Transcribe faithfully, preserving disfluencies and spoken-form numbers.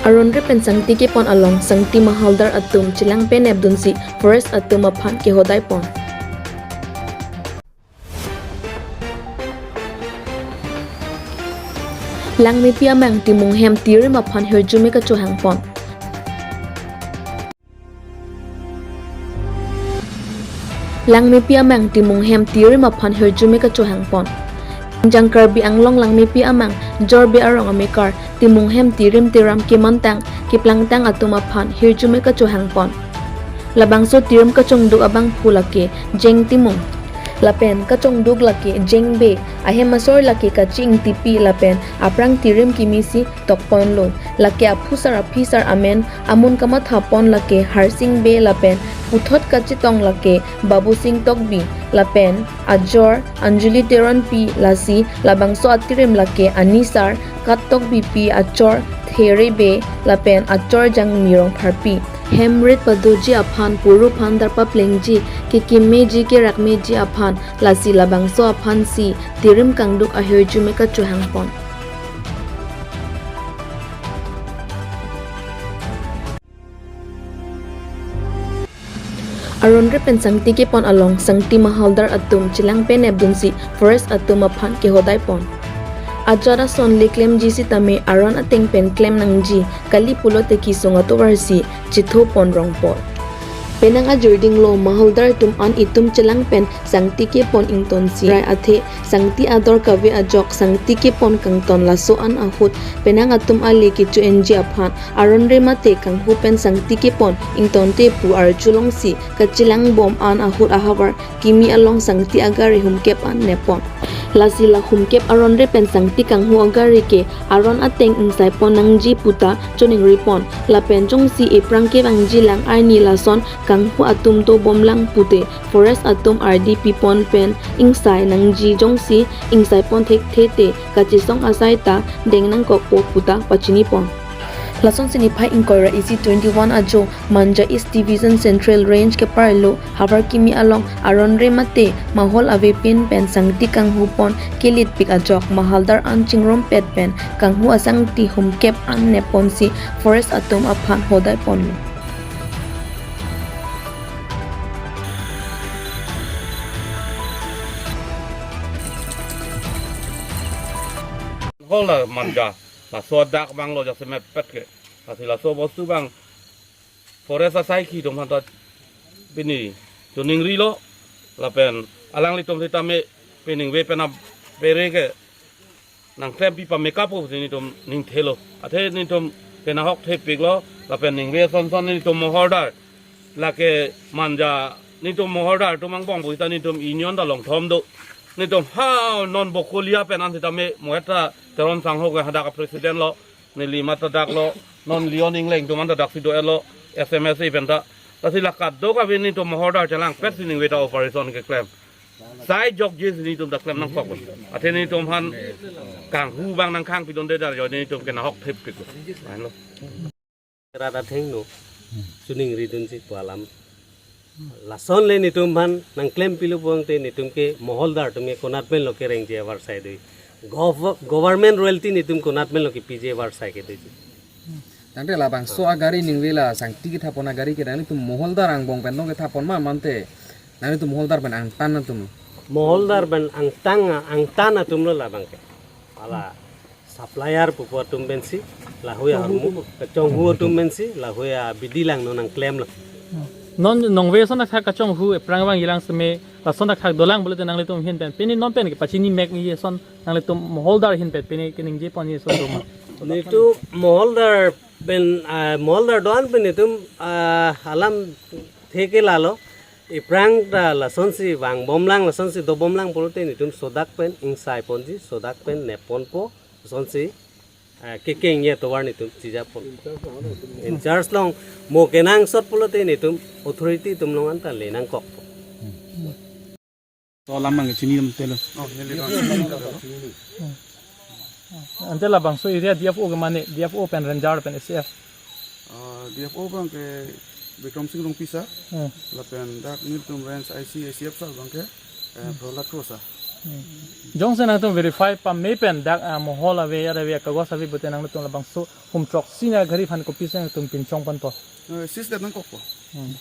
Aron re pen sangti kepon along sangti mahaldar atum chelang penep dunsi forest atum aphan kehodai pon. Langmepi amang Timung hem tirim aphan hirjume kachohang pon. Langmepi amang Timung hem tirim aphan hirjume kachohang pon. Ingjang Karbi Anglong Langmepi amang Jorbe arong amekar Timung hem tirim tiram kemantang keplangtang atum aphan hirjume kachohang pon. Labangso tirim kachongduk abangphu lake Jeng Timung. Lapen kachongduk lake Jeng Bey, ahem asor lake Kachi Ingtipi lapen aphrang tirim kimi si tokponlo. Lake aphusar aphisar amen amun kamatha pon lake Harsing Bey lapen puthot kachetong lake Babusing Tokbi lapen ajor Anjali Teronpi, lasi labangso atirim lake anisar Kat Tokbipi, achor There Bey lapen achor Jangmi Rongpharpi. Hem rit padoji aphan, puru phan darpa plengji, kekim meji kerak meji aphan, lasi labangso aphan si tirim kangduk ahirjume kachohang pon. Aron re pen sangti kepon along sangti mahaldar atum chelang penep dunsi forest atum aphan kehodai pon. Ajat ason le klemji sitame aron ateng pen klem nangji kali pulote kesung atovar si chetho pon rongpol. Penang ajirding lo mahaldar atum an itum chelang pen sangti kepon ingtonsi rai athe sangti ador kave ajok sangti kepon kangton, laso an ahut penang atum ale kecho-enji aphan aron re mate kanghu pen sangti kepon ingtonte pu arjulongsi kachelang bom an ahut ahavar kimi along sangti agari humkep an nepon. Lasi la humkep aron re pen sangti kanghu agari ke aron ateng ingsai pon nangji puta choningri pon. Lapen jongsi ephrang kevangji lang arni lason kanghu atum dobomlang pute forest atum ardi pipon pen ingsai nangji, jongsi ingsai pon thekthe te kachesong asai ta deng nangkokpo puta pachini pon. Lasonsi niphai ingkoi ra isi twenty-one ajo Manja East Division Central Range keparlo havar kimi along aron re mate mahol avepin pen sangti kanghu pon kelitpik ajok mahaldar an chingrumpet pen kanghu asangti humkep an nepponsi forest atum aphan hodai ponlo. Hol la Manja, laso adak abang lo jasemet pet ke. Lasi laso bostu abang forest asaikhi atum aphanta pini choningrilo, lapen alanglitum sitame peningve pen apere ke nangklempi pamekapo si nelitum ningthelo. Athe nelitum kenahok thepiklo, lapen ningve sonson nelitum mohordar lake Manja, nelitum mohordar atum angbong pusita nelitum union ta longthom do. Nelitum ha non Bokolia pen an sitame mo-et ta Teron Sangho ke hadak a-president lo, neli mata dak lo, non Leon Engleng atum anta daksi do-etlo, S M S A pen ta. Lasi la kadokave nelitum mohordar chelangpet si ningve ta operation keklem. Sai jokje si nelitum ta klem nangkok. Athe nelitum aphan kanghu abang nangkhang pidunde dar jo nelitum kenahok thepik. Anlo. Rat athengno choningri dunsi pu alam. Lason le nelitum aphan nangklempilo pulote nelitum ke mohaldar atum ke konat pen lo kerengji avarsai dei. Gov-, government royalty nelitum konat pen lo kepiji avarsai ke dei. Tangte labangso agari ningve la sangti kethapon agari ke nanglitum mohaldar angbong pen dong kethapon ma mante nanglitum mohaldar pen angtan atum? Mohaldar pen angtan, angtan atum lo labang ke. Ala supplier pupo atum pensi, lahei ahormu kachonghu atum pensi, lahei abidi lang non nangklemlo. Non nongve ason athak kachonghu ephrang vangji lang seme, lason athak dolang pulote nanglitum ahin pen pini non pen kepachini mek ni ason nanglitum mohaldar ahin pen pini keningje ponji ason do ma? Nelitum mohaldar pen, ah, mohaldar do-an pen nelitum, ah, alamthe ke lalo. Ephrang ta lasonsi vangbomlang, lasonsi dobomlang pulote nelitum sodak pen ingsai ponji, sodak pen nepponpo, lasonsi, ah, kekengji atovar nelitum chija pon. In charge along mo kenangsot pulote nelitum authority atum along anta le nangkokpo. To alam abang chini dam telo. Ante labangso area D F O ke mane, D F O pen ranger pen A C F? Ah, D F O abang ke Bikram Sing Rongpi sir. Hmm. Lapen dak nelitum range I C, I C F sir abang ke, eh, Prahlad Kro sir. Jongsi nangtum verify pame pen dak, ah, mohol ave, yar ave, kagos ave pute nangtum labangso hum throksi na gari aphan kopisi nangtum pinchong ponpo? Eh, seize det nangkokpo. Hmm.